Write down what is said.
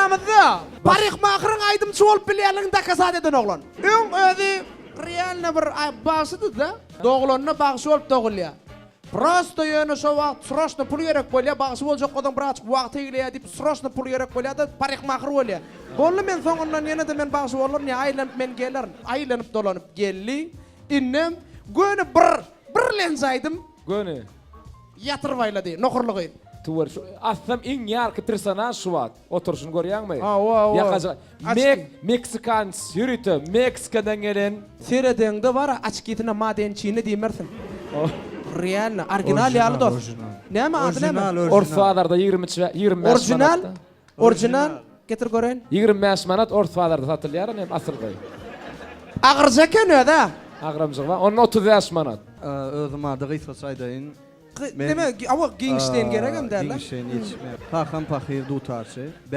Aramyzda parikmahyryň aýdymçy bolup bilýänligini dokazat eden oglan. Öň özi realno bir bagşydy-da. Doglanda bagşy bolup dogulýar. Prosto ýöne şo wagt sroçno pul gerek bolýar, bagşy boljak bolsaň birazjyk wagt egleýär diýip sroçno pul gerek bolýar-da parikmahyr bolýar. Boldy men soňundan ýene-de men bagşy bolaryn ýa aýlanyp men gelerin. Aýlanyp dolanyp geldi. Indem göni bir bir lenç aýdym. Göni. Ýatyryp aýlady nohurly gyz. Tüwer şu aslym iň ýarky personaž şu wagt. Oturşyny görýäňmi? Hawa hawa. Ýakaja Mek meksikans ýörite Meksikadan gelen. Seredeňde bara açkisine madençini diýmersiň. Realno original ýaly dos. Näme ady näme? Ors bazarda 23 25 Original? Original? Getir göreýin. 25 manat ors bazarda satylýar hem asylgy. Agyrja eken öz-ä. Agramjygy bar. Onda 35 manat. Özüm barada gysgaça aýdaýyn. Neme, awa giňişleýin geregem däl-le. Giňişleýin ýetişmeýär. Kakam pahyr dutarçy.